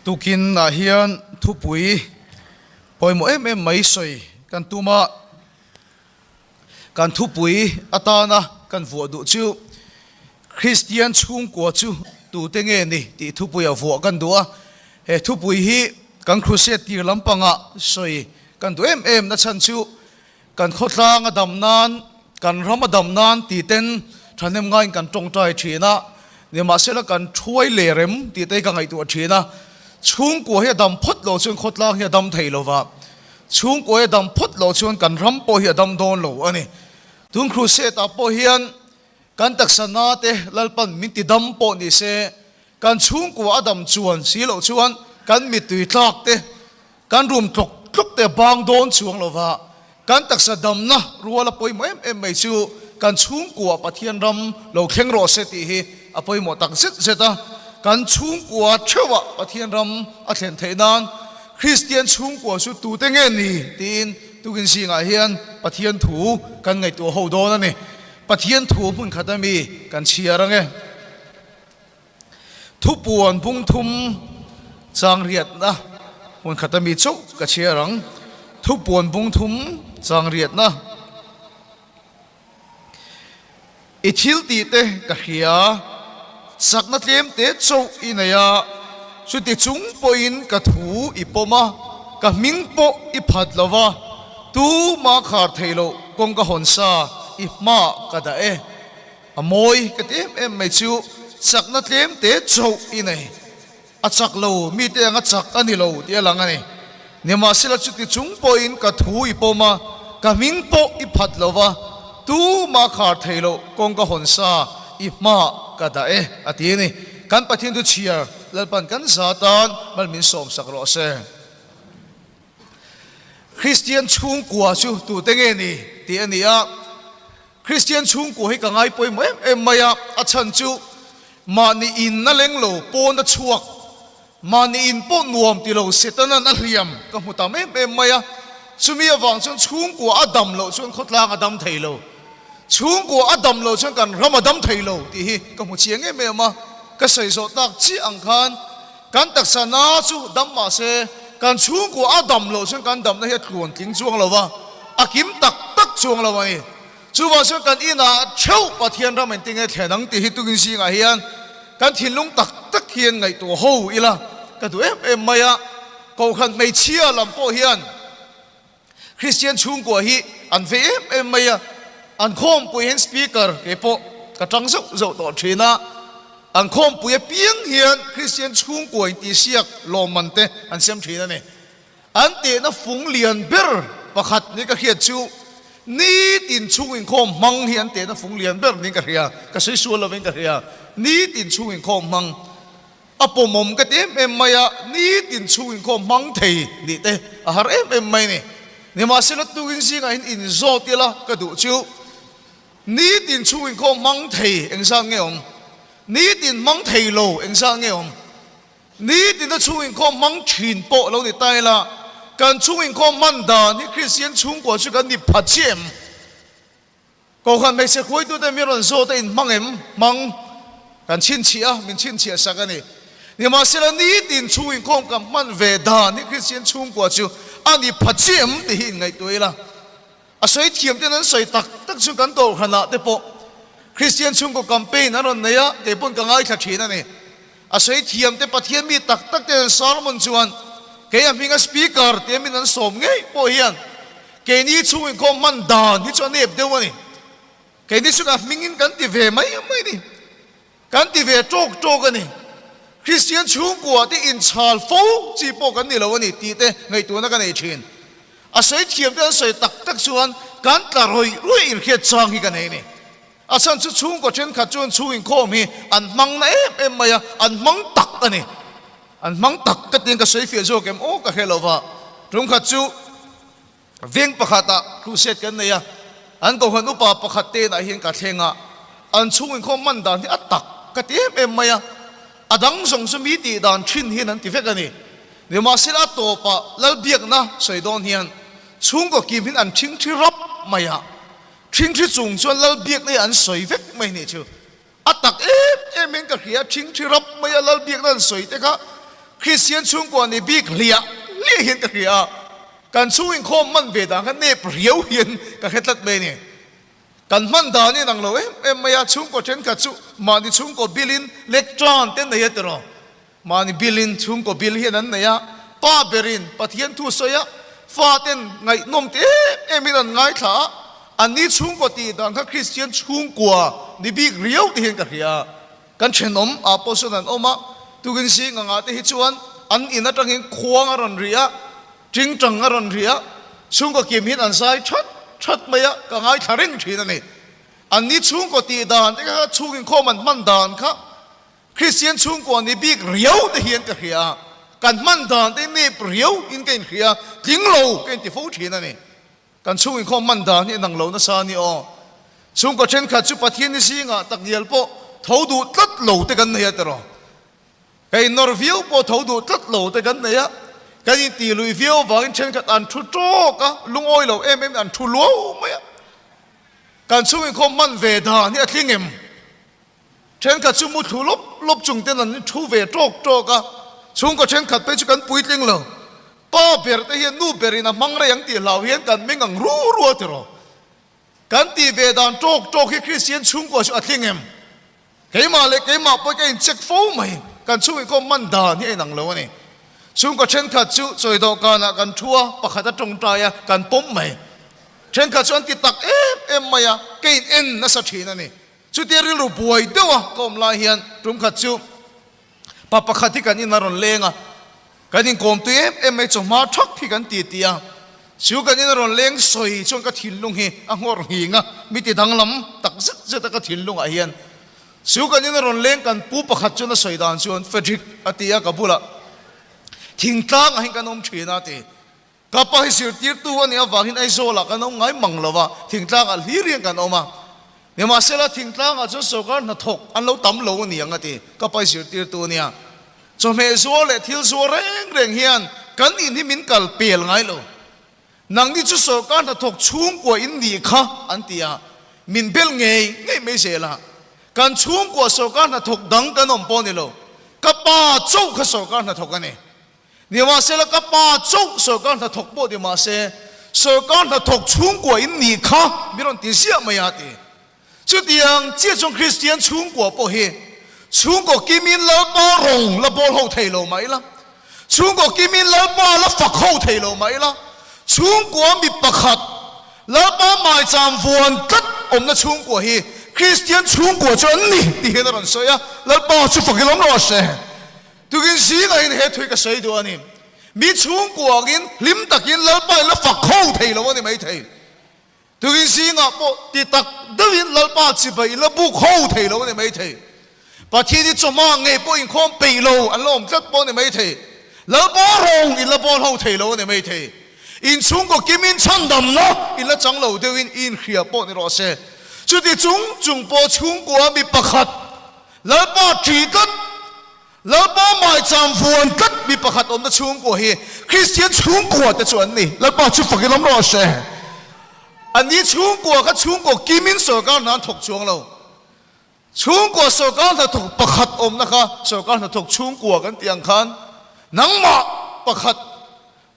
Tukin ah hian thupui pawimawh em em mai sawi kan tum a, kan thupui atana kan vuah duh chu Kristian chhungkua chu tute nge ni tih thupui a vuah kan duh a, he thupui hi kan crusade tir lampangah sawi kan duh em em na chhan chu Kan khawtlang a dam nan, kan ram a dam nan ti ten thahnem ngaiin kan tawngtai thin a, nimahsela kan thuai leh rem tih te hi ka ngaihtuah thin a. Chhungkua hi a dam phawt loh chuan khawtlang hi a dam thei lo va, chhungkua hi a dam phawt loh chuan kan ram pawh hi a dam dawn lo a ni. Tun crusade ah pawh hian kan taksa na te Lalpan min ti dam pawh ni se, kan chhungkua a dam chuan si loh chuan kan mittui tlak te, Kan rum tlawk tlawk te bang dawn chuang lova kan taksa damna rual a pawimawh em em mai chu kan chhungkua Pathian ram lo thleng rawh se tih hi a pawimawh tak zet zet a. Kan chhungkua theuhah Pathian ram a thlen theih nan Kristian chhungkua chu tute nge ni tiin tukin zingah hian Pathian thu kan ngaihtuah ho dawn a ni. Pathian thu hmun khat ami kan chhiar ange. Thupuan bung thum chang riatna hmun khat ami chauh ka chhiar ang. Thupuan bung thum chang riatna. I thil tih te ka hria, chakna tlem te chauh i nei a, chuti chung pawhin ka thu i pawm a, ka hming pawh i phat lo va, tuma khar theih loh kawng ka hawn sa i hmaah ka dah e. A mawi ka ti em em mai chu chakna tlem te chauh i nei. A chak lo, mite anga chak a ni lo tih a lang a ni. Nimahsela chuti chung pawhin ka thu i pawm a, ka hming pawh i phat lo va, tumah khar thei loh kawng ka hawn sa i hmaah ka dah e, a ti a ni. Kan Pathian thu chhiar Lalpan kan za tan mal min sawmsak rawh se. Kristian chhungkua chu tute nge ni tih a ni a. Kristian chhungkua hi ka ngai pawimawh em em mai a, a chhan chu mahni in a leng lo pawn a chhuak, mahni in pawh nuam ti lo Setanan a hliam ka hmu tam em em mai a, chumi avang chuan chhungkua a dam loh chuan khawtlang a dam thei lo, chhungkua a dam loh chuan kan ram a dam thei lo tih hi ka hmu chiang em em a, ka sawi zawh tak chiah ang khan kan taksa na chu dam mah se kan chhungkua a dam loh chuan kan damna hi a tluan tling chuang lo va, a kim tak tak chuang lo a ni. Chuvang chuan kan inah theuh Pathian ram engtin nge thlen ang tih hi tukin zingah hian kan thinlung tak tak hian ngaihtuah ho ila ka duh em em mai a. Kohhran hmeichhia lam pawh hian Kristian chhungkua hi an vei em em mai a. An khawmpui hian speaker kei pawh ka tang zauh zauh tawh thin a. An khawmpui apiang hian Kristian chhungkua intihsiak lawmman te an siam thin a ni. An tehna fung lian ber pakhat ni ka hriat chu nitin chhung inkhawm hmang hi an tehna fung lian ber niin ka hria, ka sawi sual lovin ka hria. Nitin chhung inkhawm hmang a pawmawm ka ti em em mai a, nitin chhung inkhawm hmang thei nih te a har em em mai ni. Nimahsela tukin zingah hian inzawt ila ka duh chu nitin chhung inkhawm hmang thei engzat nge awm? Nitin hmang thei lo engzat nge awm? Nitina chhung inkhawm hmang thin pawh lo ni ta ila, kan chhung inkhawm hman dan hi Kristian chhungkua chu kan ni pha chiah em? Kohhran hmeichhe hruaitute mi rawn zawt a inhmang em? Hmang. Kan chhinchhiah a, min chhinchhiah sak a ni. Nimahsela nitin chhung inkhawm kan hman ve dan hi Kristian chhungkua chu a ni pha chiah em tih hi inngaihtuah ila. A sawi thiam ten an sawi tak tak chu kan Kohhranah te pawh Kristian chhungkaw campaign an rawn nei a, kei pawn ka ngaithla thin a ni. A sawi thiam te Pathian mi tak tak ten an sermon chuan kei a hminga speaker tia min an sawm ngei pawh hian keini chhung inkhawm hman dan hi chu a nep deuh a ni. Keini chu ka hmingin kan ti ve mai mai ni. Kan ti ve tawk tawk a ni. Kristian chhungkua te inchhal fo chi pawh kan ni lo a ni tih te ngaihtuahna ka nei thin. A sawi thiam te an sawi tak tak chuan kan tla rawih rawih inhriat chang hi ka nei a ni. A chhan chu chhungkaw thenkhat chuan chhung inkhawm hi an hmang na em em mai a, an hmang tak a ni. An hmang tak ka tiin ka sawi fiah zawk em aw ka hre lo va. Tumkhat chu Veng pakhatah crusade kan nei a, an kohhran upa pakhat te inah hian ka thleng a, an chhung inkhawm hman dan hi a tak ka ti em em mai a, a dang zawng chu mi tih dan thin hian an ti vek a ni. Nimahsela a tawpah Lalbiakna sawi dawn hian chhungkaw kim hin an thingthi rap mai a, thingthi chung chuan Lalbiakna hi an sawi vek mai nih chu. A tak em em in ka hria, thingthi rap mai a Lalbiakna an sawi te kha. Kristian chhungkua ni bik hliah hliah hian ka hria a, kan chhung inkhawm hman ve dan kha nep riau hian ka hre tlat mai a ni. Kan hman dan in ang lo em em mai a, chhungkaw thenkhat chu mahni chhungkaw bilin lectern te nei a tiraw? Mahni bilin chhungkaw bil hian an nei a, pa berin Pathian thu sawi a, faten ngaihnawm ti em emin an ngaithla a, anni chhungkaw tih dan kha Kristian chhungkua ni bik riau te hian ka hria a. Kan thenawm ah pawh sawn an awm a, tukin zing angah te hi chuan an in atangin khuang a rawn ri a, tingtang a rawn ri a, chhungkaw kim hian an zai that that mai a, ka ngaithla reng thin a ni. Anni chhungkaw tih dan te kha chhung inkhawm an hman dan kha Kristian chhungkaw ni bik riau te hian ka hria a, kan hman dan te nep riau in ka inhria, tling lo ka inti fo thin a ni. Kan chhung inkhawm hman dan hi inang lo nasa a ni aw. Chhungkaw thenkhat chu Pathian ni zingah takngial pawh tho duh tlat lo te kan nei a tiraw. Ka innawr viau pawh tho duh tlat lo te kan nei a, kan intih luih viau avangin thenkhat an thu tawk a, lungawi lo em em an thu luau mai a. Kan chhung inkhawm hman ve dan hi a tling em? Thenkhat chu mu thlu lawp lawp chung ten an thu ve tawk tawk a, chhungkaw thenkhat phei chu kan puitling lo. Pa ber te hian nu berin a hmang rei ang tih hlau hian kan meng ang ru ru a tiraw. Kan tih ve dan tawk tawk hi Kristian chhungkua chu a tling em? Keimah leh keimah pawh ka incheck fo mai, kan chhungin kawm hman dan hi a inang lo a ni. Chhungkaw thenkhat chu chawi dawhkanah kan thu a, pakhat a tawngtai a, kan pawm mai. Thenkhat chu an ti tak em em mai a, ka in en nasa thin a ni. Chutia rilru buai deuh a ka awm lai hian tum khat chu pa pakhat hi kan in a rawn leng a, kan inkawm tui em em mai chawhma thak hi kan ti ti a, chu kan in a rawn leng sawi chuan ka thinlung hi a nghawr nghing a, mi ti danglam tak zet zet a ka thinlungah hian chu kan in a rawn leng kan pu pakhat chuan a sawi dan chuan Frederick a ti a ka bulah thingtlang ah hian kan awm thin a ti. Ka pa hi zirtirtu a nih avangin Aizawlah kan awm ngai mang lo a, thingtlangah hlir hian kan awm a. Nimahsela thingtlangah chuan sorkar hnathawk an lo tam lo a ni ang a ti. Ka pa hi zirtirtu a nia. Chawhmeh zuar leh thil zuar reng reng hian kan in hi min kal pel ngai lo. Nangni chu sorkar hnathawk chhungkua in nih kha an ti a, min bel ngei ngei mai zel a. Kan chhungkua sorkar hnathawk dang kan awm pawh a ni lo. Ka pa chauh kha sorkar hnathawk a ni. Nimahsela ka pa chauh sorkar hnathawk pawh ti mahse, sorkar hnathawk chhungkua in nih kha min rawn ti ziah mai a ti. Chutiang chiah chuan Kristian chhungkua pawh hi chhungkaw kimin Lalpa rawng la bawl ho thei lo mah ila, chhungkaw kimin Lalpa la fak ho thei lo mah ila, chhungkua mi pakhat Lalpa maicham vuan tlat awmna chhungkua hi Kristian chhungkua chu an ni ti hian a rawn sawi a, Lalpa chu fak ilawm rawh se. Tukin zingah in he thui ka sawi duh a ni. Mi chhungkuangin hlim takin Lalpa in la fak ho thei lo a ni maithei. Tukin zingah pawh ti tak deuhin Lalpa chibai in la buk ho thei lo a ni maithei. Pathian hi chawhma ngei pawh inkhawm peih lo an la awm tlat pawh a ni maithei. Lalpa rawng in la bawl ho thei lo a ni maithei. In chhungkaw kimin chhandamna in la chang lo deuhin i inhria pawh ni rawh se. Chuti chung chung pawh chhungkua mi pakhat Lalpa ṭi tlat, Lalpa maicham vuan tlat mi pakhat awmna chhungkua hi Kristian chhungkua te chu an ni. Lalpa chu fak in awm rawh se. Anni chhungkua kha chhungkaw kimin sorkar hna an thawk chuang lo. Chhungkua sorkar hnathawk pakhat awmna kha sorkar hnathawk chhungkua kan tih ang khan nangmah pakhat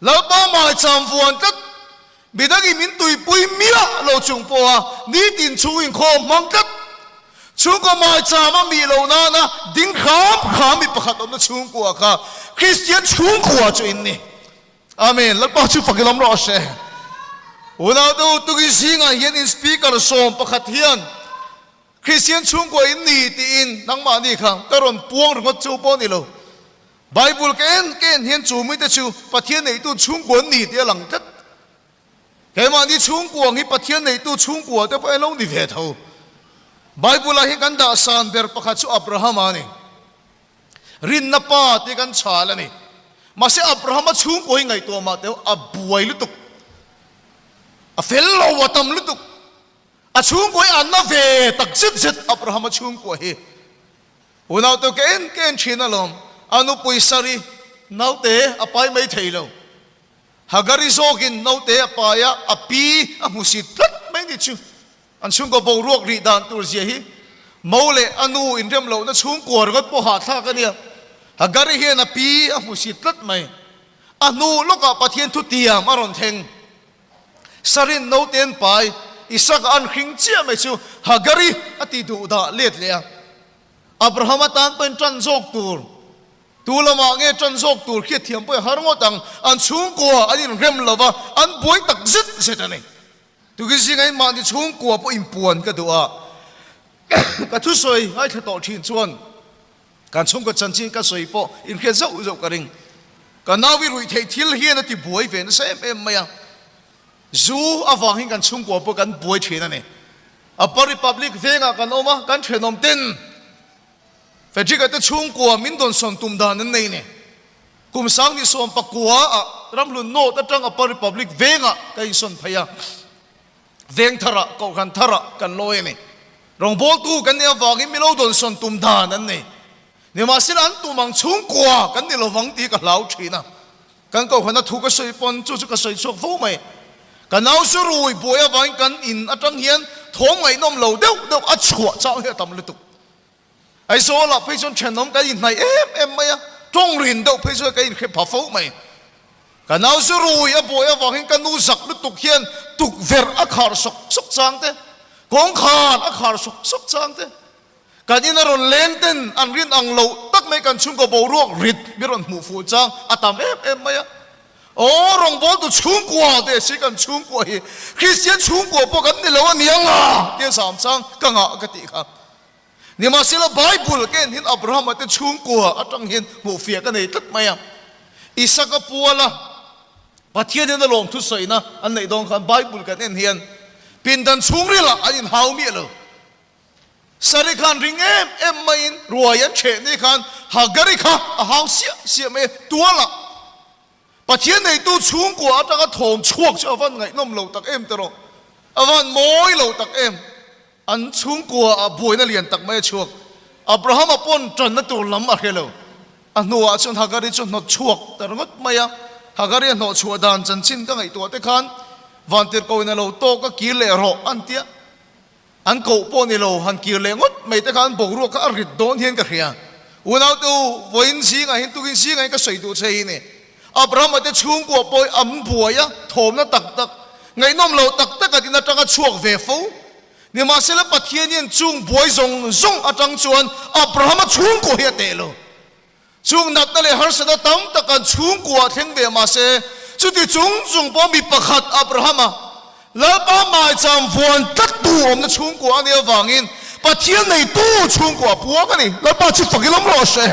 Lalpa maicham vuan tlat, midangin min tuipui miah lo chung pawha nitin chhung inkhawm hmang tlat, chhungkaw maicham a mih loh nana ding hram hram mi pakhat awmna chhungkua kha Kristian chhungkua chu in ni. Amen. Lalpa chu fak ilawm rawh se. Unaute tukin zingah hian in speaker sawm pakhat hian Kristian chhungkua in ni tiin nangmahni kha ka rawn puang ringawt chu pawh a ni lo. Bible ka en ka en hian chu mite chu Pathian neitu chhungkua an ni tih a lang tlat. Keimahni chhungkua ang hi Pathian neitu chhungkua te pawh en lo ni ve tho. Bible ah hian kan dah san ber pakhat chu Abrahama a ni. Rinna pa tih kan chhal a ni. Mahse Abrahama chhungkua hi ngaihtuah mah teh a buai lutuk. A fel lo a tam lutuk. A chhungkua hi a na ve tak zet zet Abrahama chhungkua hi. Unaute ka en ka en thin alawm, a nupui Sari naute a pai mai thei lo. Hagari zawkin naute a pai a, a pi a hmusit tlat mai ni chu. An chhungkaw boruak rih dan tur zia hi Mo leh a nu inrem lohna chhungkua ringawt pawh hahthlak a nia. Hagari hian a pi a hmusit tlat mai. A hnu lawkah Pathian thutiam a rawn thleng. Sarin nauten pai Isaka an hring chiah mai chu Hagari a ti duh dah let leh a. Abrahama tan pawhin tan zawk tur, tu lamah nge tan zawk tur hriatthiam pawh i har ngawt ang. An chhungkua an inrem lo va, an buai tak zet zet a ni. Tukin zinga in mahni chhungkua pawh inpuan ka duh a, ka thusawi ngaithla tawh thin chuan kan chhungkaw chanchin ka sawi pawh inhriat zauh zauh ka ring. Ka nau i ruih theih thil hian a ti buai ve nasa em em mai a, zu avangin kan chhungkua pawh kan buai thin a ni. Upper Republic vengah kan awm a, kan thenawm ten Frederick-a te chhungkua min dawnsawn tum dan an nei ni. Kum 19 ah Ramhlun North atang Upper Republic vengah ka insawn phei a, veng tharah, kohhran tharah kan lawi a ni. Rawngbawltu kan nih avangin mi lo dawnsawn tum dan an nei. Nimahsela an tum ang chhungkua kan ni lovang tih ka hlau thin a. Kan kohhran a thu ka sawi pawn chu chu ka sawi chhuak fo mai. Ka nau chu rui buai avangin kan in atang hian thawm ngaihnawm lo deuh deuh a chhuah chang hi a tam lutuk. Aizawlah phei chuan thenawm kan inhnaih em em mai a, tawng rin deuh phei chuan kan inhre pha fo mai. Ka nau chu rui a buai avangin ka nu zak lutuk hian tukverh a khar sawk sawk chang te, kawngkhar a khar sawk sawk chang te, kan in a rawn leng ten an rin ang loh tak mai kan chhungkaw boruak rit mi rawn hmuh fuh chang a tam em em mai a. Aw rawngbawltu chhungkua te si kan chhungkua hi Kristian chhungkua pawh kan ni lo a nia nga tia zam chang ka ngah ka tih kha. Nimahsela Bible ka en hian Abrahama te chhungkua atang hian hmuhfiah ka nei tlat mai a. Isaka puala Pathianin a lawm thusawina an neih dawn khan Bible kan en hian pindan chhungrilah an inhau miah lo. Sari khan ring em em maiin ruai an chheh ni khan Hagari kha a hau siah siah mai a, tualah Pathian neitu chhungkua atanga thawm chhuak chu a van ngaihnawm lo tak em tiraw? A van mawi lo tak em? An chhungkua ah buaina lian tak mai a chhuak. Abrahama pawn tanna tur lam a hre lo. A hnuah chuan Hagari chu hnawt chhuak ta ringawt mai a. Hagari a hnawh chhuah dan chanchin ka ngaihtuah te khan Vantirhkoin a lo tawk a kir leh rawh an tia. An koh pawh ni lo, han kir leh ngawt mai te khan boruak kha a rit dawn hian ka hria. Unaute u, vawiin zingah hian tukin zingah hian ka sawi duh che hi ni. Abrahama te chhungkua pawh hi an buai a, thawmna tak tak, ngaihnawm loh tak tak an in atanga chhuak ve fo. Nimahsela Pathian hian chung buai zawng zawng atang chuan Abrahama chhungkua hi a teh lo. Chung natna leh harsatna tam tak an chhungkua thleng ve mahse, chuti chung chung pawh mi pakhat Abrahama, Lalpa maicham vuan tlattu awmna chhungkua a nih avangin Pathian neitu chhungkua a puang a ni. Lalpa chu fak ilawm rawh se.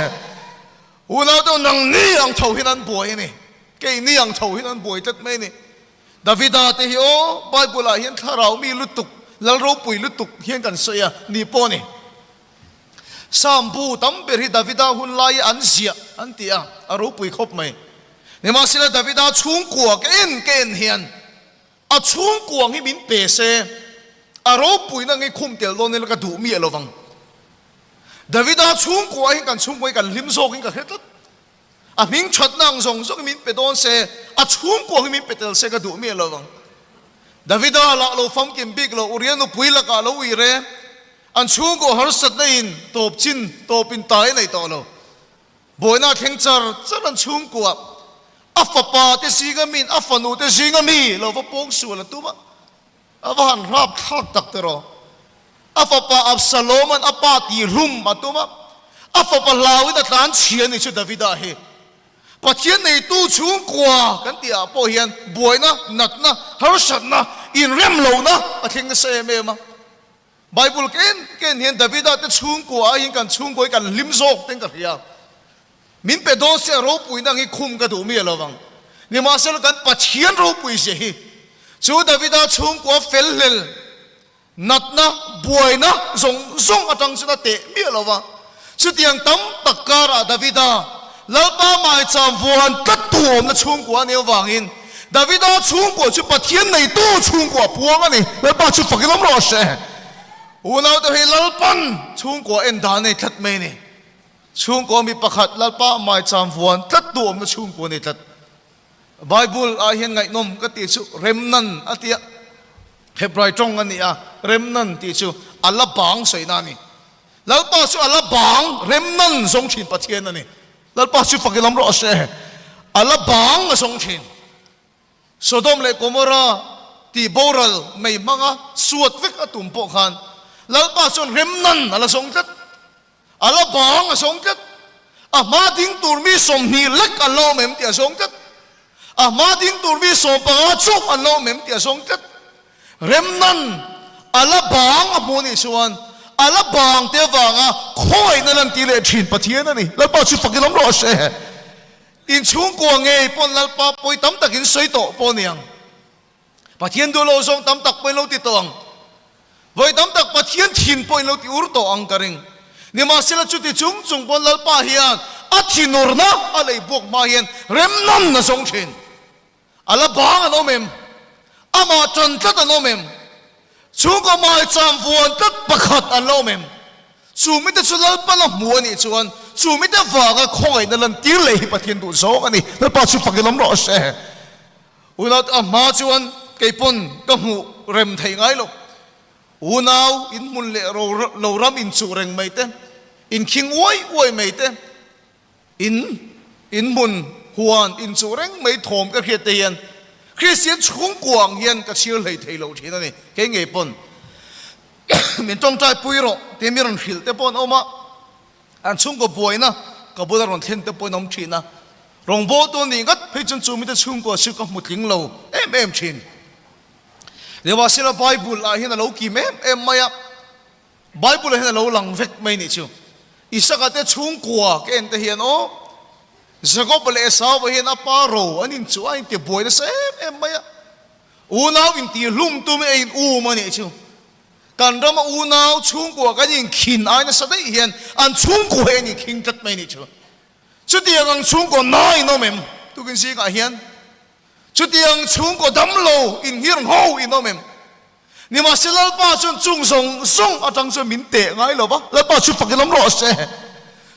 Unau deuh nang ni ang tho hian an buai a ni. Keini ang tho hian an buai tlat mai a ni. Davida te hi aw Bible ah hian thlarau mi lutuk, Lal ropui lutuk hian kan sawi a, ni pawh a ni. Psalm bu tam ber hi Davida hun lai an ziah an ti a, a ropui khawp mai. Nimahsela Davida chhungkua ka en ka en hian a chhungkuang hi min pe se, a ropuina nge khum tel dawn ila ka duh miah lo vang. Davida chhungkua hi kan chhungkua hi kan hlim zawkin ka hre tlat. A hming thatna ang zawng zawng hi min pe dawn se, a chhungkua hi min pe tel se ka duh miah lo vang. Davida lah lo famkim bik lo, Uria nupui lakah lo ui re, an chhungkaw harsatna in tawp chin tawp in tai a nei tawh lo. Buaina a thleng char char an chhungkua, a fapa te zinga miin a fanu te zinga mi lo va pawng sual a tum a, A va han hrap thlak tak tiraw? A fapa Absaloma'n a pa tihhlum a tum a, a fapa hlauin a tlan chhia ni chu Davida hi. Pathian neitu chhungkua kan tih ah pawh hian buaina, natna, harsatna, inrem lohna a thleng nasa em em a. Bible ken ken hian Davida te chhungkua aiin kan chhungkua hi kan hlim zawk ten ka hria. Min pe dawn se a ropuina ang hi khum ka duh miah lo vang. Nimahsela kan Pathian ropui zia hi chu Davida chhungkua fel hlel, natna, buaina zawng zawng atang chuan a teh miah lo va. Chutiang tam tak karah Davida, Lalpa maicham vuan tlattu awmna chhungkua a nih avangin Davida chhungkua chu Pathian neitu chhungkua puang a ni. Lalpa chu fakin awm rawh se. Unaute hi Lalpan chhungkua en dan a nei tlat mai a ni. Chhungkaw mi pakhat Lalpa maicham vuan tlat tu awmna chhungkaw a ni tlat. Bible ah hian ngaihnawm ka tih chu remnan a tia, Hebrai tawng a ni a, remnan tih chu a la bang sawina a ni. Lalpa chu a la bang remnan zawng thin Pathian a ni. Lalpa chu fak i lam rawh se. A la bang a zawng thin. Sodom leh Gomorra tih boral mei hmanga suat vek a tum pawh khan Lalpa chuan remnan a la zawng tlat. A la bang a zawng tlat. A hma ding tur mi 20 lek an la awm em tih a zawng tlat. A hma ding tur mi 15 chauh an la awm em tih a zawng tlat. Remnan a la bang a hmuh nih chuan a la bang te avanga khawngaihna lan ti leh thin Pathian a ni. Lalpa chu fak i lawm rawh se. Inchhungkua ngei pawn Lalpa pawi tam takin sawi tawh pawh a ni ang. Pathian duh lo zawng tam tak pawhin lo ti tawh ang. Vawi tam tak Pathian thin pawhin lo ti ur tawh ang ka ring. Nimahsela chuti chung chung pawn Lalpa hian a thinurna a lei buak hma hian remnan a zawng thin. A la bang an awm em? Amah tan tlat an awm em? Chhungkaw maicham vuan tlat pakhat an la awm em? Chu mite chu Lalpa la hmu a nih chuan chu mite vanga khawngaihna lantir leh hi Pathian duh zawng a ni. Lalpa chu fak i lawm rawh se. Unau a hma chuan kei pawn ka hmuh rem thei ngai lo. Unau in hmun leh lo ram inchuh reng mai te, inkhing uai uai mai te, in in hmun huan inchuh reng mai thawm ka hriat te hian Kristian chhungkua ang hian ka chhir hlei thei lo thin a ni. Kei ngei pawn min tawngtai pui rawh tih mi rawn hrilh te pawh an awm a. An chhungkaw buaina ka bula rawn thlen te pawhin a awm thin a, rawngbawltu a nih ngat phei chuan chu mite chhungkua chu ka hmu tling lo em em thin. Nimahsela Bible ah hian a lo kim em em mai a, Bible ah hian a lo lang vek mai nih chu. Isaka te chhungkua ka en te hian aw, Jakob leh Esau hian a pa ro an inchuh a, a inti buai nasa em em mai a, unau intihlum tum a in um a nih chu. Kan rama unau chhungkua kan inkhin ai nasa daih hian an chhungkua hi an inkhing tlat mai nih chu. Chutiang ang chhungkaw na in awm em? Tukin zingah hian chutiang chhungkaw damlo inhirngho in awm em? Nimahse Lalpa chuan chung zawng zawng atang chuan min teh ngai lo va, Lalpa chu fak in awm rawh se.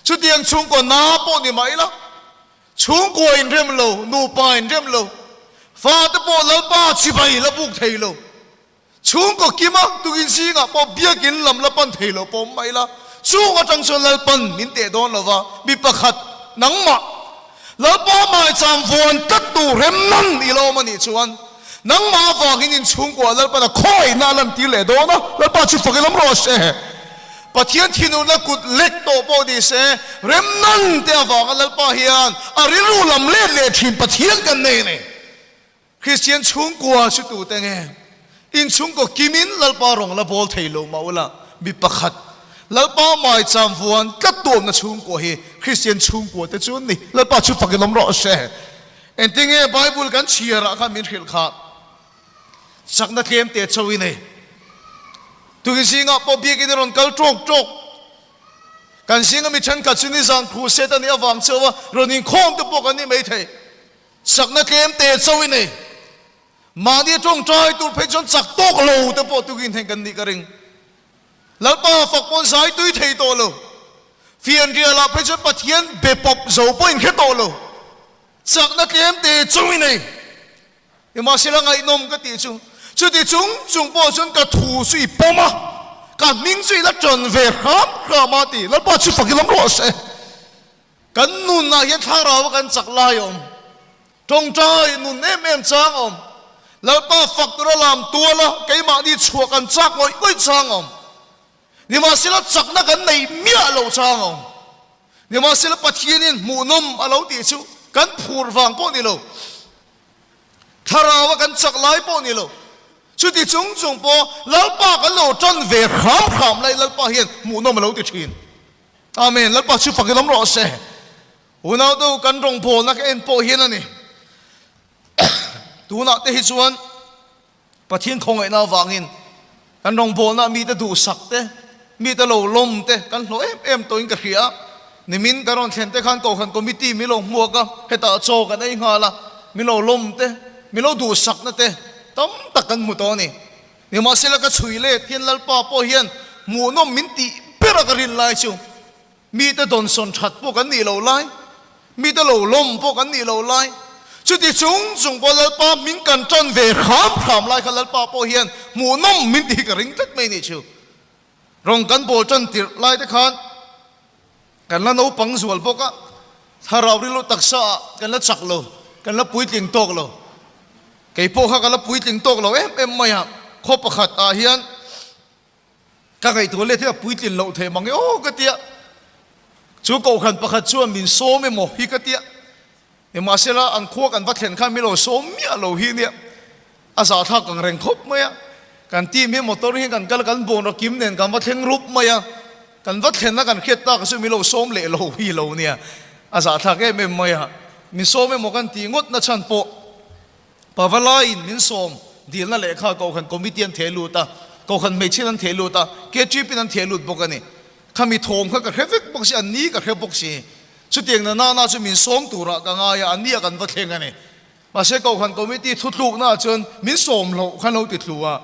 Chutiang chhungkaw na pawh ni mah ila, chhungkua inrem lo, nupa inrem lo, fate pawh Lalpa chibai la buk thei lo, Chhungkaw kima tukin zingah pawh biakin lam la pan thei lo pawh mai la, chung atang chuan Lalpan min teh dawn lo va, mi pakhat nangmah Lalpa maicham vuan tlat tu rem nan i lo awm a nih chuan nangmah avangin in chhungkuah Lalpan a khawngaihna a lantir leh dawn a, Lalpa chu fak i lam rawh se. Pathian thinurna kut lek tawh pawh ni se, rem nan te avanga Lalpa hian a rilru lam let leh thin Pathian kan nei a ni. Kristian chhungkua chu tute nge? In chhungkaw kimin Lalpa rawng la bawl thei lo mah ula, mi pakhat Lalpa maicham vuan tlat tuamna chhungkua hi Kristian chhungkua te chu an ni. Lalpa chu fak in awm rawh se. Engtinge Bible kan chhiarah khan min hrilh kha chakna tlem te chauh i nei. Tukin zingah pawh biakin i rawn kal tawk tawk. Kan zinga mi thenkhat chu nizan crusade a nih avang chauha rawn inkhawm te pawh kan ni maithei. Chakna tlem te chauh i nei. Mahni tawngtai tur phei chuan chak tawk lo te pawh tukin heng kan nih ka ring. Lalpa fak pawn zai tui thei tawh lo. Fianrial ah phei chuan Pathian be pawp zo pawh in hre tawh lo. Chakna tlem te chauh i nei. Nimahsela ngaihnawm ka tih chu, chuti chung chung pawh chuan ka thu chu i pawm a, ka hming chu i la tan ve hram hram a ti. Lalpa chu fak i lam rawh se. Kan nunah hian thlarau a kan chak lai a awm. Tawngtai nun em em chang a awm. Lalpa fak tura lam tual a keimahni chhuah kan chak ngawih ngawih chang a awm. Nimahsela chakna kan neih miah loh chang a awm. Nimahsela Pathianin hmuhnawm a lo tih chu kan phur vang pawh ni lo. Thlarau a kan chak lai pawh ni lo. Chuti chung chung pawh Lalpa kan lo tan ve hram hram lai Lalpa hian hmuhnawm a lo ti thin. Amen. Lalpa chu fak in awm rawh se. Unau te u kan rawngbawlna ka en pawh hian a ni. Tunah te hi chuan Pathian khawngaihna avangin kan rawngbawlna mite duhsak te, mite lo lawm te kan hlawh em em tawhin ka hria. Nimin kan rawn thlen te khan Kohhran Committee min lo hmuak a, hetah chaw kan ei nghal a, min lo lawm te, min lo duhsakna te tam tak kan hmu tawh a ni. Nimahsela ka chhui let hian Lalpa pawh hian hmuhnawm min tih ber a ka rin lai chu mite dawnsawn that pawh kan nih loh lai, mite lo lawm pawh kan nih loh lai, chuti chung chung pawh Lalpa min kan tan ve hram hram lai kha Lalpa pawh hian hmuhnawm min tih hi ka ring tlat mai nih chu. Rawng kan bawl tan tirh lai te khan kan la naupang zual bawk a. Thlarau rilru taksa ah kan la chak lo, kan la puitling tawk lo. Kei pawh kha ka la puitling tawk lo em em mai a, khaw pakhat ah hian ka ngaihtuah let hi a puitlin loh thei mang e aw ka tia. Chu kohhran pakhat chuan min sawm emaw hi ka tia. Nimahsela an khua kan va thlen khan min lo sawm miah lo hi nia, a zahthlak ang reng khawp mai a. Kan team hi motor hian kan kal a, kan bungraw kim nen kan va thleng rup mai a. Kan va thlenna kan hriat tak chu min lo sawm leh lo hi lo nia, a zahthlak em em mai a. Min sawm emaw kan tih ngawt na chhan pawh Pavalaiin min sawm dilna lehkha Kohhran Committee an theh lut a, Kohhran hmeichhian an theh lut a, KTP in an theh lut bawk a ni. Khami thawm kha ka hre vek bawk si, an ni ka hre bawk si. Chutiang na nana chu min sawm turah ka ngai a, an ni a kan va thleng a ni. Mahse Kohhran Committee thutluknaah chuan min sawm loh khan lo ti thlu a,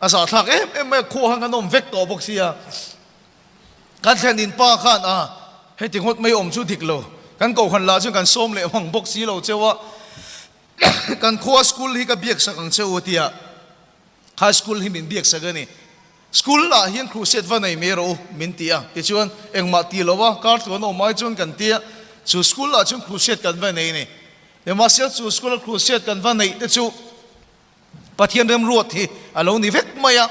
a zahthlak em em mai a, khuah khan kan awm vek tawh bawk sia. Kan thlen in pa khan a, heti ngawt mai awm chu dik lo, kan Kohhran lah chuan kan sawm leh hmang bawk si lo cheu a, kan khua school hi ka biak sak ang che u tia high school hi min biak sak a ni. School ah hian crusade va nei mai rawh u min ti a, tichuan engmah ti lo a kar tluan awm ai chuan kan ti a, chu school ah chuan crusade kan va nei a ni. Nimahsela chu school a crusade kan va neih te chu Pathian remruat hi a lo ni vek mai a,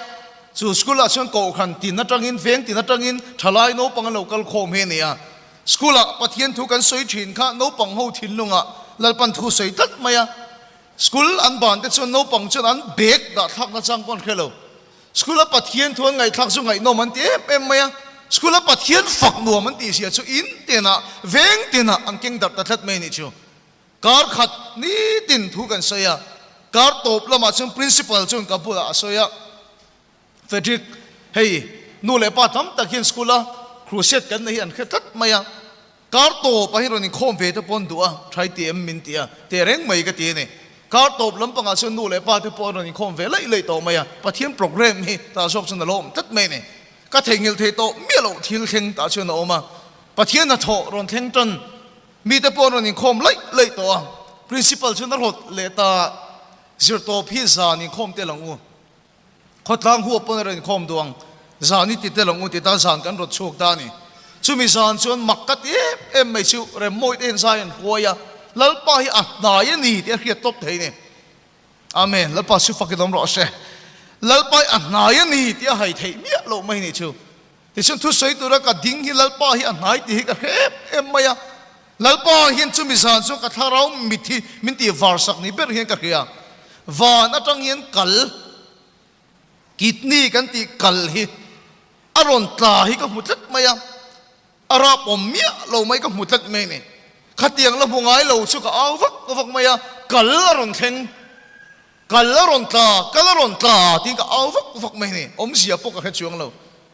chu school ah chuan kohhran tin atangin veng tin atangin thalai naupang an lo kal khawm hi a ni a. School ah Pathian thu kan sawi thin kha naupang ho thinlungah Lalpan thu sawi tlat mai a, school an ban te chuan naupang chuan an bag dah thlak nachang pawh an hre lo. School a Pathian thu an ngaihthlak chu ngaihnawm an ti em em mai a, school a Pathian fak nuam an tih zia chu in tinah, veng tinah an keng darh ta tlat mai a nih chu. Kar khat nitin thu kan sawi a, kar tawp lamah chuan principal chuan ka bulah a sawi a, Frederick, hei nu leh pa tam tak hian school a crusade kan nei hi an hre tlat mai a, Kar tawp ah hi rawn inkhawm ve te pawh an duh a, try ti em min ti a, teh reng mai ka ti a ni. Kar tawp lampangah chuan nu leh pa te pawh an rawn inkhawm ve laih laih tawh mai a, Pathian program hi tah zawk chuan a lo awm tlat mai a ni. Ka theihnghilh thei tawh miah loh thil thleng tah chuan a awm a, Pathian hnathawh rawn thleng tan mi te pawh an rawn inkhawm laih laih tawh a, Principal chuan a rawt leh ta zirtawp hi zan inkhawm tel ang u. Khawtlang huap pawn a rawn inkhawm duh ang, zan i ti tel ang u ti ta zan kan rawt chhuak ta a ni. Chumi zan chuan mak ka ti em em mai chu Remmawite hian zai an huai a, Lalpa hi a hnai a ni tih a hriat tawp thei a ni. Amen, Lalpa chu fakin awm rawh se. Lalpa hi a hnai a ni tih a hai theih miah loh mai ni chu. Tichuan thusawi tura ka ding hi Lalpa hi a hnai tih hi ka hre em em mai a. Lalpa hian chumi zan chuan ka thlarau mit hi min tih var sak ni ber hian ka hria. Van atang hian kal, kidney kan tih kal hi a rawn tla hi ka hmu tlat mai a, a rap awm miah lo mai ka hmu tlat mai a ni. Khatiang la hmu ngai lo chu ka au vak vak mai a, kal a rawn thleng, kal a rawn tla, kal a rawn tla tiin ka au vak vak mai a ni. Awmzia pawh ka hre chuang lo.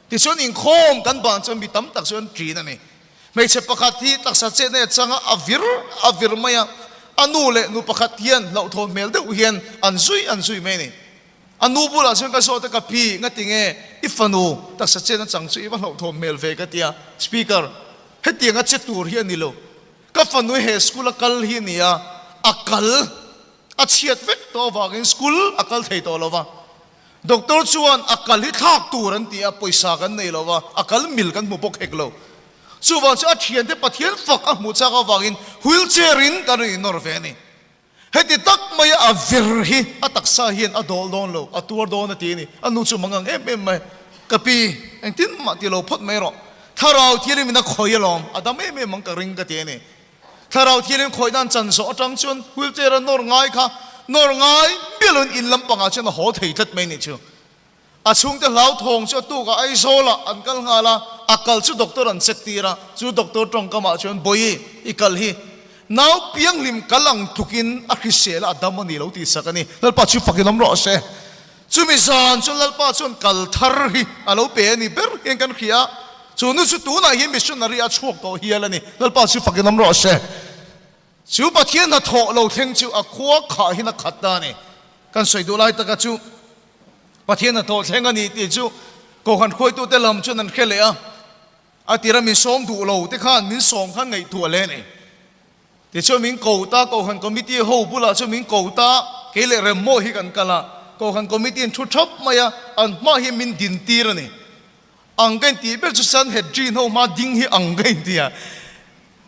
Tichuan inkhawm kan ban chuan mi tam tak chu an ṭin a ni. Hmeichhe pakhat hi taksa chetna a chang a, a vir a vir mai a. A nu leh nu pakhat hian hlauhthawn hmel deuh hian an zui an zui mai a ni. A nu bulah chuan ka zawt a, ka pi, ngati nge i fanu taksa chetna chang chu i va hlauhthawn hmel ve ka ti a. Speaker, Hetiang a che tur hi a ni lo. Ka fanu he school a kal hi a ni a, a kal a chhiat vek tawh avangin school a kal thei tawh lo va. Doctor chuan a kal hi thlak tur an ti a, pawisa kan nei lo va, a kal mil kan hmu bawk hek lo. Chuvang chu a thiante Pathian fak a hmuh chak avangin wheel chair in kan rawn innawr ve a ni. Heti tak maia a vir hi a taksa hian a dawl dawn lo, a tuar dawn a ti a ni. A nu chu mangang em em mai. Ka pi, engtin mah ti lo phawt mai rawh. Thlarau thianin min a khawi alawm, a dam em em ang ka ring ka ti a ni. Thlarau thianghlim khawih dan chan zawh atang chuan wheelchair a nawr ngai kha nawr ngai mialin in lampangah chuan a haw thei tlat mai nih chu. A chhungte hlauthawng chu a tukah Aizawlah an kal nghal a, a kal chu doctor an check tir a, chu doctor tawngkamah chuan Bawihi i kal hi nau pianghlim kal ang tlukin a hrisel a, a dam a ni lo tih sak a ni. Lalpa chu fakin awm rawh se. Chumi zan chuan Lalpa chuan kal thar hi a lo pe a ni ber hian kan hria a, chu nu chu tunah hian missionary a chhuak tawh hial a ni. Lalpa chu fakin awm rawh se. Chu Pathian hnathawh lo thleng chu a khua khah hian a khat ta a ni. Kan sawi duh lai taka chu Pathian hnathawh thleng a ni tih chu Kohhran hruaitute lam chuan an hre leh a, a tira min sawm duh lo te khan min sawm khan ngaihtuah leh a ni. Tichuan min ko ta, Kohhran Committee ho bulah chuan min ko ta, kei leh Remmawi hi kan kal a, Kohhran Committee an thu thap mai a, an hma hi min din tir a ni. Ang ka intih ber chu Sanhedrin ho hma ding hi ang ka inti a.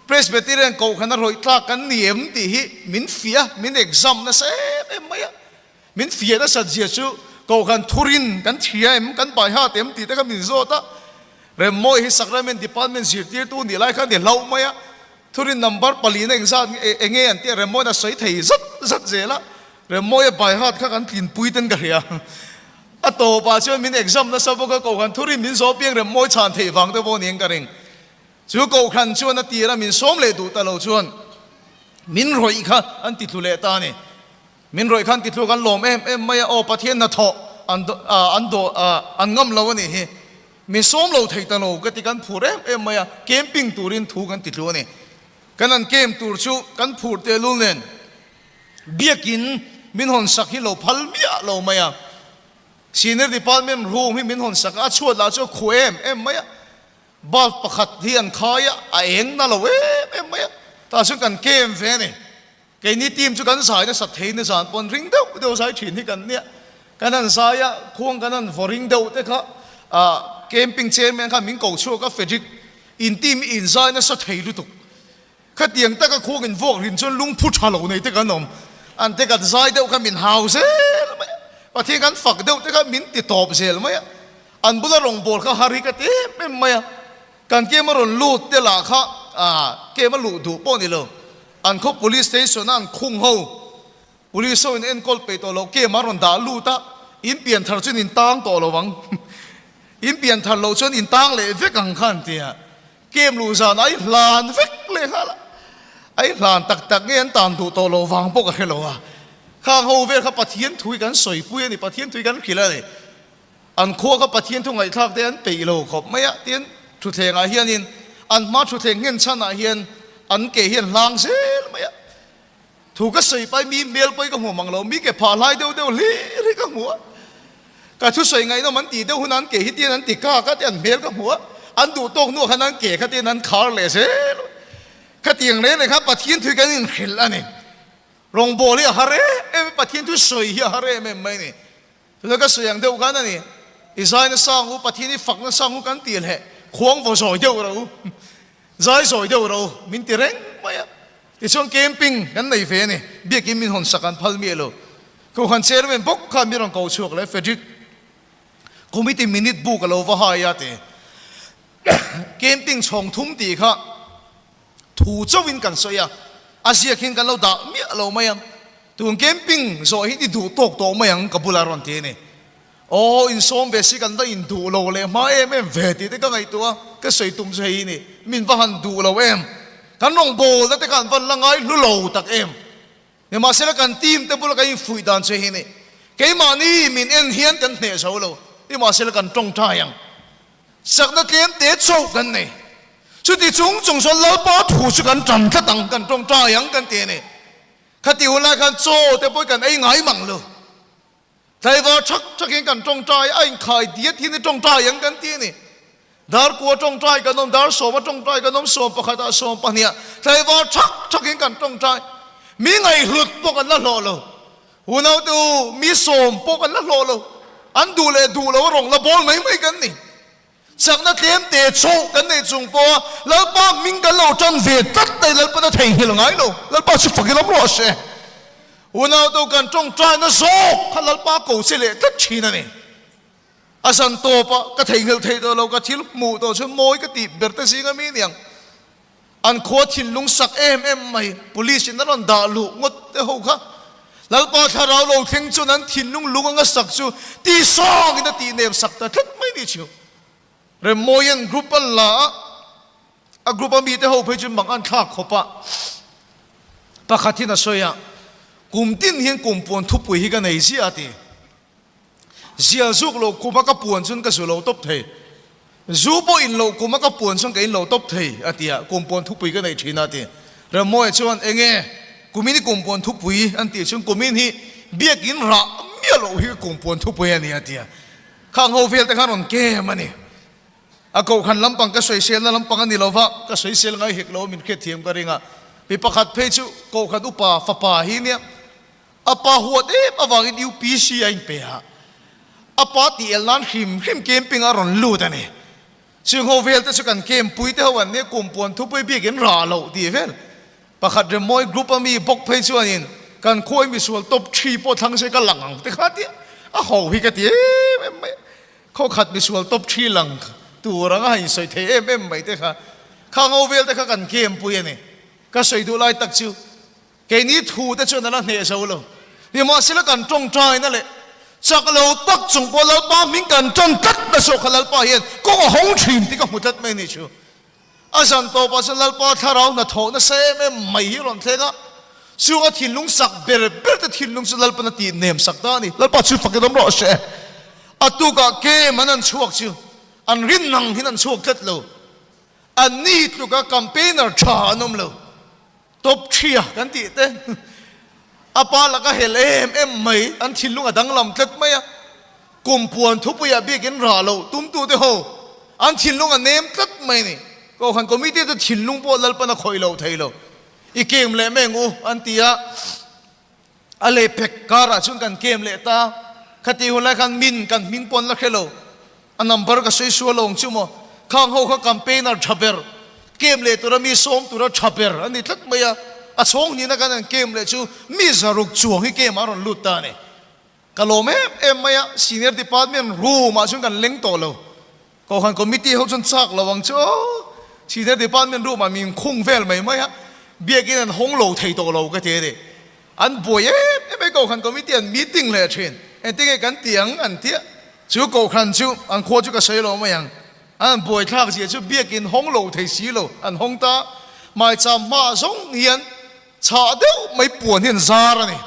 Presbyterian Kohhran a rawih tlak kan ni em tih hi min fiah a, min exam nasa em em mai a. Min fiah nasat zia chu Kohhran thurin kan thria em, kan baihat em tih te kha min zawt a. Remmawi hi Sacrament Department zirtirtu nih lai khan i hlauh mai a. Thurin number palina engzat enge an tih a, Remmawiin a sawi thei zat zat zel a. Remmawia baihat kha kan tlinpui ten ka hria. A tawpah chuan min exam nasa bawk a, Kohhran thurin min zawh piang Remmawi chhan theih vang te pawh niin ka ring. Chu Kohhran chuan a tir a min sawm leh duh ta lo chuan min rawih kha an ti tlu leh ta a ni. Min rawih kha an ti tlu kan lawm em em mai a, aw Pathian hnathawh an an dawh an ngam lo a nih hi. Min sawm lo thei ta lo ka ti kan phur em em mai a, camping turin thu kan ti tlu a ni. Kan an camp tur chu kan phur tehlul nen biakin min hawn sak hi lo phal miah lo mai a. Senior department room hi min hawn sak a, a chhuat lah chu a khuh em em mai a. Bulb pakhat hi an khai a, a eng na lo em em mai a, tah chuan kan kem ve a ni. Keini team chu kan zai nasat thei ni zan pawn ring deuh deuh zai thin hi kan nia. Kan han zai a, khuang kan han vaw ring deuh te kha ah camping chairman khan min ko chhuak a, Frederick in team hi in zai nasa thei lutuk. Khatiang taka khuang in vuak rin chuan lungphu tha lo nei te kan awm. An te kan zai deuh kha min hau zel mai a, Pathian kan fak deuh te kha min ti tawp zel mai a. An bula rawngbâwl kha har hi ka ti em em mai a, kan kem a rawn lut te lah kha kem a luh duh pawh ni lo. An khaw police station a an khung ho, police ho in enkawl peih tawh loh kem a rawn dah lut a, in pian thar chuan in tang tawh lo ang, in pian thar loh chuan in tang leh vek ang kha an ti a, kem luh zan a i hlan vek leh nghal a, a i hlan tak tak nge an tan duh tawh loh vang pawh ka hre lo a, khang ho vel kha Pathian thui kan sawipui a ni, Pathian thui kan hrilh a ni. An khua kha Pathian thu ngaihthlak te an peih lo khawp mai a, tin thutthleng ah hianin an hma thutthleng nghen chhan ah hian an ke hi an hlang zel mai a. Thu ka sawi pai mi hmel pawi ka hmu mang lo, mi ke phah hlai deuh deuh hlir hi ka hmu a. Ka thusawi ngaihnawm an tih deuh hunah an ke hi tian an ti kak a, tian an hmel ka hmu a, an duh tawk hnuah khan an ke kha tian an khar leh zel a. Khatiang reng reng khan Pathian thu hi kan inhrilh a ni. Rawngbâwl hi a har em em a, Pathian thu sawi hi a har em em mai a ni. Tuna ka sawi ang deuh khan a ni, i zai nasa ang u, Pathian i fak nasa ang u kan tih leh khuang vaw zawi deuh ro u, zai zawi deuh ro u min ti reng mai a. Tichuan camping kan nei ve a ni, biakin min hawn sak an phal miah lo. Kohhran chairman bawk khan min rawn ko chhuak leh Frederick committee minute book a lo va hai a ti. Camping chhawng thum tih kha Thu chauhin kan sawi a, a ziak hian kan lo dah miah lo mai a, tun camping zawh hi i duh tawk tawh mai ang ka bulah rawn ti a ni. Aw insawm ve si kan va induh lo leh hma em em ve tih te ka ngaihtuah a, ka sawi tum chu hei hi ni, min va han duh lo em, kan rawngbawlna te kha an van la ngai hlu lo tak em. Nimahsela kan team te bula kan infuih dan che hi ni, keimahni min en hian kan hneh zo lo, nimahsela kan tawngtai ang. Sakna tlem te chauh kan nei. Chuti chung chung chuan Lalpa thu chu kan tan tlat ang, kan tawngtai ang kan ti a ni. Khati hun lai khan chaw te pawh kan ei ngai mang lo. Tlaivar thak thakin kan tawngtai, a inkhai diat hian i tawngtai ang kan ti a ni. Dar kua tawngtai kan awm, dar sawma tawngtai kan awm, sawm pakhatah sawm pahniha tlaivar thak thakin kan tawngtai. Mi ngaihhlut pawh kan la hlawh lo. Unaute u, mi sawm pawh kan la hlawh lo. An duh leh duh lo a rawng la bawl mai mai kan ni. Chakna tlem te chauh kan neih chung pawha Lalpa hming kan lo tan ve tlat mai Lalpan a theihnghilh ngai lo. Lalpa chu fak ila rawh se. Unaute u kan tawngtaina zawk kha Lalpa ko che leh tlat thin a ni. A zan tawpa ka theihnghilh theih tawh lo ka thil hmuh tawh chu mawi ka tih ber te zinga mi niang. An khua thinlung sak em em mai police in a rawn dah luh ngawt te ho kha Lalpa thlarau lo thleng chuan an thinlung lung anga sak chu ti sang in a tih nem sak ta tlat mai ni chu. Remmawian group an la a, a group a mite ho phei chu mang an thlak khawp a, pakhat hian a sawi a, kum tin hian kum puan thupui hi ka nei ziah a ti. Zial zuk loh kum a ka puan chuan ka zu lo tawp thei. Zu pawh in loh kum a ka puan chuan ka in lo tawp thei a ti a, kum puan thupui ka nei thin a ti. Ramawia chuan enge kumin i kum puan thupui an tih chuan kumin hi biakin rah miah loh hi ka kum puan thupui a ni a ti a. Khang ho vel te khan rawn kem a ni. A kohhran lampang ka sawiselna lampang a ni lo va, ka sawisel ngai hek lo a min hriatthiam ka ring a. Mi pakhat phei chu kohhran upa fapa hi nia. A pa huat em avangin UPC a inpe a, a pa tih el nan hrim hrim camping a rawn lut a ni. Chung ho vel te chu kan kem pui te ho an nia kum puan thupui bik in rah loh tih vel. Pakhat Remawi group a mi bawk phei chuanin kan khuai misual top thi pawh thlang se ka lang ang te kha tia a ho hi ka ti em em mai a. Khaw khat misual top thi lang tur anga han insawi thei em em mai te kha khang ho vel te kha kan kem pui a ni. Ka sawi duh lai tak chu Keini thu te chuan a la hneh zo lo. Nimahsela kan tawngtaina leh chak lo tak chung pawh Lalpa hming kan tan tlat na zawk kha Lalpa hian kawng a hawng thin tih ka hmu tlat mai a ni chu. A zan tawpah chuan Lalpa thlarau hnathawh nasa em em mai hi a rawn thleng a, chunga thinlung sak ber ber te thinlung chu Lalpan a tih nem sak ta a ni. Lalpa chu fakin awm rawh se. A tukah kem an an chhuak chu an rin nang hin an chhuak tlat lo. Anni tluka campaigner tha an awm lo. Top thria kan tih te a pa laka hel em em mai, an thinlung a danglam tlat mai a, kum puan thupuiah biakin rah loh tumtute ho an thinlung a nem tlat mai a ni. Kohhran committee te thinlung pawh Lalpan a khawih lo thei lo. I kem leh mai ang u an ti a, a lehpek karah chuan kan kem leh ta. Khati hun lai khan min kan hming pawh an la hre lo. A number ka sawi sual lo ang chu maw? Khang ho kha campaigner tha ber, kem leh tura mi sawm tura tha ber a ni tlat mai a. A chhawng hnihna kan han kem leh chu mi zaruk chuang hi kem ah a rawn lut ta a ni. Ka lawm em em mai a, senior department room ah chuan kan leng tawh lo. Kohhran committee ho chuan chak lo ang chu aw, senior department room ah min khung vel mai mai a, biakin an hawng lo thei tawh lo ka ti a ni. An buai em em mai Kohhran committee an meeting leh thin. Engtinge kan ti ang an tia. Chu Kohhran chu an khua chu ka sawi lo mai ang. An buai thlak zia chu biakin hawng lo thei si lo an hawng ta. Maicham hmaah zawng hian chhah deuh mai puan hi an zar a ni.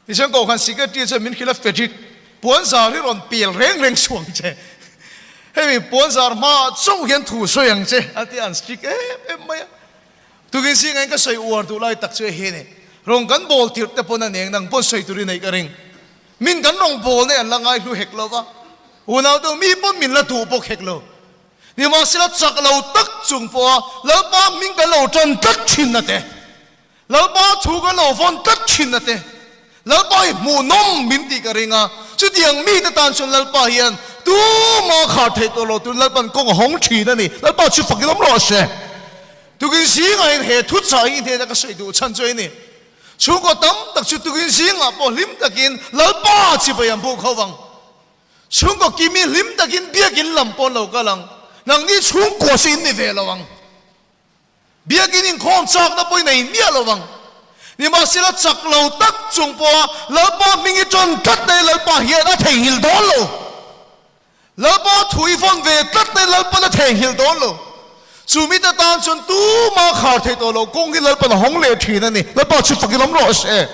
Tichuan Kohhran secretary chuan min hrilh a, Frederick, puan zar hi rawn pel reng reng suh ang che. Hemi puan zar hmaah chauh hian thu sawi ang che a ti a, an strict em em mai a. Tukin zingah in ka sawi uar duh lai tak chu hei ni. Rawng kan bawl tirh te pawn a neng nang pawn sawi tur i neih ka ring. Min kan rawng bawl nei an la ngai hlu hek lo va. Unau deuh mi pawn min la duh bawk hek lo. Nimahsela chak lo tak chung pawha Lalpa hming kan lo tan tlat thin a te. Lalpa thu kan lo vawn tlat thin a te. Lalpa hi hmuhnawm min tih ka ring a, chutiang mite tan chuan Lalpa hian tuma khar theih tawh lo turin Lalpa'n kawng a hawng thin a ni. Lalpa chu fakin awm rawh se. Tukin zingah hian he thuchah hi hnena ka sawi duh chhan chu a ni. Chhungkaw tam tak chu tukin zingah pawh hlim takin Lalpa chibai an buk ho vang. Chhungkaw kimi hlim takin biakin lam pawh an lo kal ang. Nangni chhungkua chu in ni ve lo ang. Biakin inkhawm chakna pawhin a inmiah lo vang. Nimahsela chak lo tak chung pawha Lalpa hming i ṭawn tlat na hi Lalpa hian a theihnghilh dawn lo. Lalpa thu i vawn ve tlat na hi Lalpa'n a theihnghilh dawn lo. Chu mite tan chuan tumah khar theih tawh lo kawng hi Lalpa'n a hawng leh ṭhin a ni. Lalpa chu fakin awm rawh se.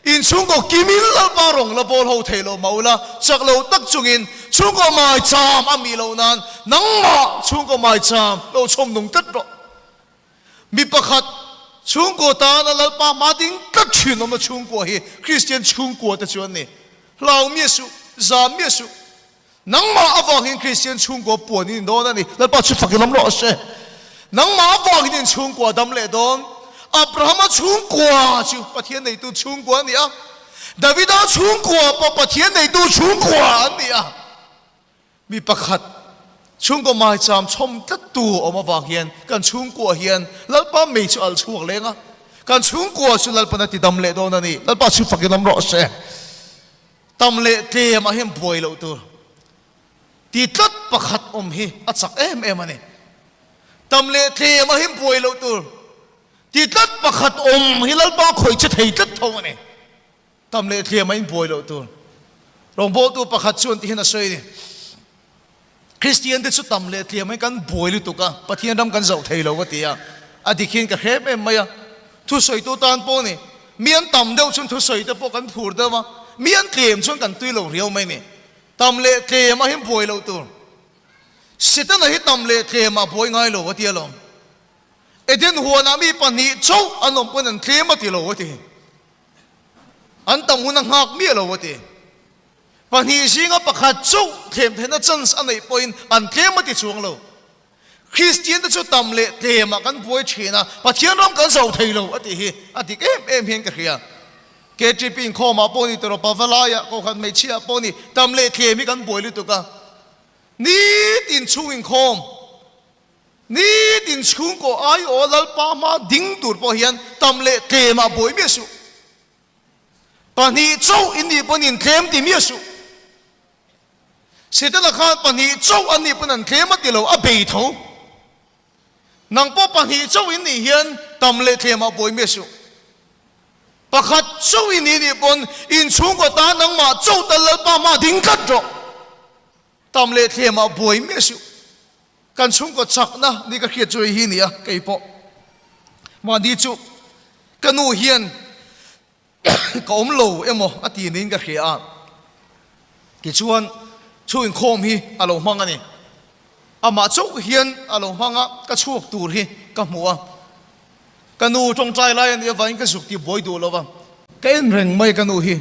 Inchhungkaw kimin Lalpa rawng la bawl ho theih loh mah ula, chak lo tak chungin chhungkaw maicham a mih loh nan nangmah chhungkaw maicham lo chhawm nung tlat rawh. Mi pakhat chhungkaw tana Lalpa hma ding tlat thin awmna chhungkua hi Kristian chhungkua te chu an ni. Hlau miah suh, zam miah suh. Nangmah avangin Kristian chhungkua puan in dawn a ni. Lalpa chu fakin awm rawh se. Nangmah avangin in chhungkua dam leh dawn. Abrahama chhungkua chu Pathian neitu chhungkua a ni a. Davida chhungkua pawh Pathian neitu chhungkua an ni a. Mi pakhat chhungkaw maicham chhawm tlattu awm avang hian kan chhungkua hian Lalpa mei chu alh chhuak leng a. Kan chhungkua chu Lalpan a ti dam leh dawn a ni. Lalpa chu fakin awm rawh se. Tam leh tlem ah hian buai loh tur ti tlat pakhat awm hi a chak em em a ni. Tam leh tlem ah hian buai loh tur ti tlat pakhat awm hi Lalpa khawih che thei tlat tho a ni. Tam leh tlem ah in buai loh tur. Rawngbawltu pakhat chuan ti hian a sawi a ni. Kristian te chu tam leh tlem in kan buai lutuk a, Pathian ram kan zoh thei lo ka ti a, a dik hian ka hrem em mai a. Thusawitu tan pawh ni, mi an tam deuh chuan thusawi te pawh kan phur deuh a, mi an tlem chuan kan tui lo riau mai ni. Tam leh tlem ah hian buai loh tur. Setana hi tam leh tlem ah buai ngai lo a ti alawm. Eden huanah mi pahnih chauh an awm pawn an tlem a ti lo a ti. An tam hun a nghak miah lo a ti. Pahnih zinga pakhat chauh thlem theihna chance a neih pawhin an tlem a ti chuang lo. Kristian te chu tam leh tlemah kan buai thin a, Pathian ram kan zo thei lo a tih hi a dik em em hian ka hria. KTP inkhawmah pawh ni tawh Pavalaiah, Kohhran hmeichhiaah pawh ni tam leh tlem hi kan buai lutuk a. Nitin chhung inkhawm, nitin chhungkaw aiawh Lalpa hma ding tur pawh hian tam leh tlemah buai miah suh. Pahnih chauh in nih pawn in tlem ti miah suh. Setana khan pahnih chauh an nih pawn an tlem a ti lo, a bei tho. Nang pawh pahnih chauh in nih hian tam leh tlemah buai miah suh. Pakhat chauh i nih nih pawn in chhungkaw tan nangmah chauh tal Lalpa hma ding tlat rawh. Tam leh tlemah buai miah suh. Kan chhungkaw chakna ni ka hriat chu hei hi nia kei pawh. Mahni chu ka nu hian ka awm lo emaw a ti niin ka hria a. Tichuan chhung inkhawm hi a lo hmang a ni. Amah chauh hian a lo hmang a, ka chhuak tur hi ka hmu a. Ka nu tawngtai lai a nih avangin ka zuk ti buai duh lo va. Ka en reng mai ka nu hi.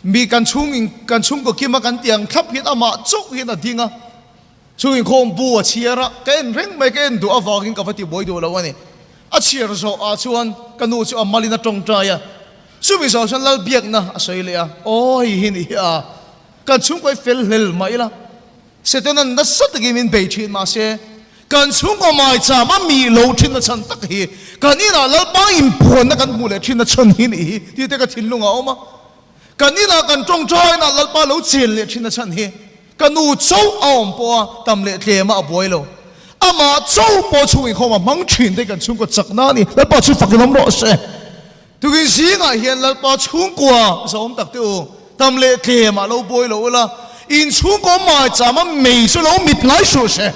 Mi kan chhung in kan chhungkaw kima kan ti ang thlap hian amah chauh hian a ding a. Chhung inkhawm bu a chhiar a, ka en reng mai ka en duh avangin ka va ti buai duh lo a ni. A chhiar zawh ah chuan ka nu chu a malin a tawngtai a. Chumi zawh chuan Lalbiakna a sawi leh a, Aw hei hi ni hi a, kan chhungkaw hi fel hlel mah ila. Setanan nasa takin min bei thin mahse kan chhungkaw maicham a mih lo thin na chhan tak hi kan inah Lalpa inpuanna kan hmuh leh thin na chhan hi nih hi tih te ka thinlung a awm a. Kan inah kan tawngtaina Lalpa lo chen leh thin na chhan hi ka nu chauh a awm pawh a tam leh tlem a a buai lo. Amah chauh pawh chhung inkhawm a hmang thin te kan chhungkaw chakna a ni. Lalpa chu fakin awm rawh se. Tukin zingah hian Lalpa chhungkua zawm tak teh u, tam leh tlemah lo buai lo ula, in chhungkaw maichama mei chu lo mit ngai suh se.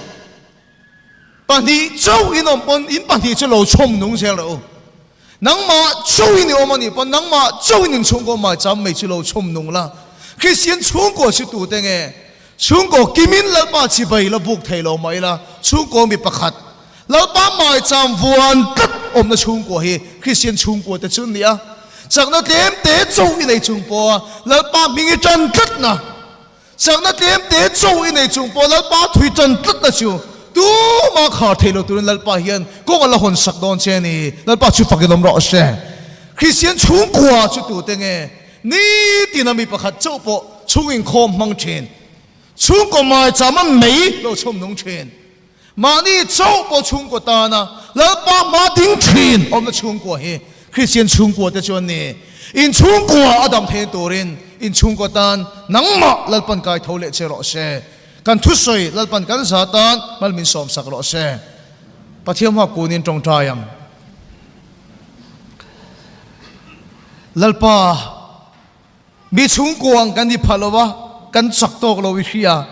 Pahnih chauh in awm pawn in pahnih chu lo chhawm nung zel rawh u. Nangmah chauh in i awm a nih pawn nangmah chauh in in chhungkaw maicham mei chu lo chhawm nung la. Kristian chhungkua chu tute nge? Chhungkaw kimin Lalpa chibai la buk thei lo mah ila, chhungkaw mi pakhat Lalpa maicham vuan tlat awmna chhungkua hi Kristian chhungkua te chu an ni a. Chakna tlem te chauh i nei chung pawha Lalpa hming i tan tlatna, chakna tlem te chauh i nei chung pawha Lalpa thui tan tlatna chu tuma khar thei lo turin Lalpa hian kawng a la hawn sak dawn che a ni. Lalpa chu fakin awm rawh se. Kristian chhungkua chu tute nge? Nitin a mi pakhat chauh pawh chhung inkhawm hmang thin, chhungkaw maicham a mei lo chhawm nung thin. Mahni chauh pawh chhungkaw tana Lalpa hma ding thin awmna chhungkua hi Kristian chhungkua te chu an ni. In chhungkua a dam theih turin in chhungkaw tan nangmah Lalpan kai tho leh che rawh se. Kan thusawi Lalpan kan za tan mal min sawmsak rawh se. Pathian hma kunin tawngtai ang. Lalpa. Mi chhungkua ang kan ni pha lo a, kan chak tawk lo i hria.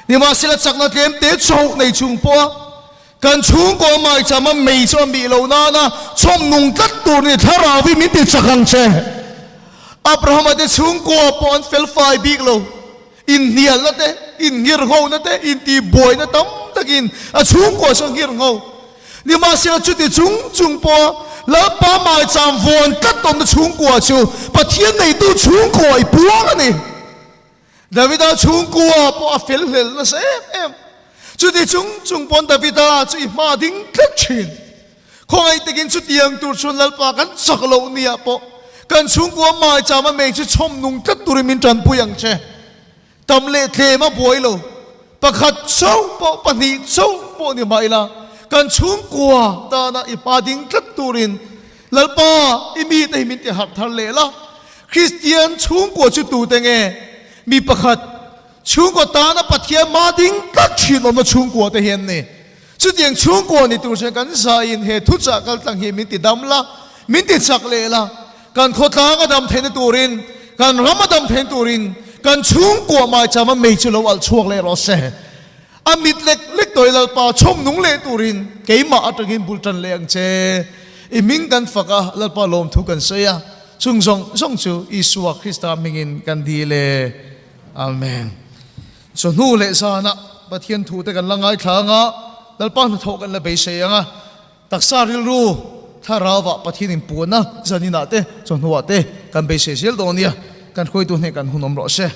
Nimahsela chakna tlem te chauh nei chung pawha kan chhungkua maicham a mei chu a mih lo nana chhawm nung tlat tur ni thlarau hi min ti chak ang che. Abrahama te chhungkua pawh an fel fai bik lo. Inhnialna te, innghirnghona te, intihbuaina tam takin a chhungkua chu a nghirngho. Nimahsela chuti chung chung pawha Lalpa maicham vawn tlat awmna chhungkua chu Pathian neitu chhungkua i puang a ni. Davida chhungkua pawh a fel hlel nasa em em. Chuti chung chung pawn Davida chu i hma ding tlat thin. Khawngaih takin chutiang tur chuan Lalpa kan chak loh nia pawh kan chhungkua maicham a mei chu chhawm nung tlat turin min tanpui ang che. Tam leh tlem a buai lo. Pakhat chauh pawh pahnih chauh pawh ni mah ila kan chhungkua tana i hma ding tlat turin Lalpa i mite hi min ti harh thar leh la. Kristian chhungkua chu tute nge? Mi pakhat chhungkaw tana Pathian hma ding tlat thin awmna chhungkua te hi an ni. Chutiang chhungkua ni tur chuan kan zaiin he thuchah kaltlang hi min ti dam la, min ti chak leh la, kan khawtlang a dam theihna turin, kan ram a dam theihna turin kan chhungkua maicham a mei chu lo alh chhuak leh rawh se. A mit lek lek tawih Lalpa chhawm nung leh turin keimah atangin bul tan leh ang che. I hming kan fak a, Lalpa lawmthu kan sawi a, chung zawng zawng chu Isua Krista hmingin kan dil e. Amen. Chawhnu leh zanah Pathian thute kan la ngaithla ang a, Lalpa hnathawh kan la beisei ang a, taksa rilru thlarauah Pathian inpuanna zaninah te, chawhnuah te kan beisei zel dawn nia, kan hruaitu hneh kan hun awm rawh se.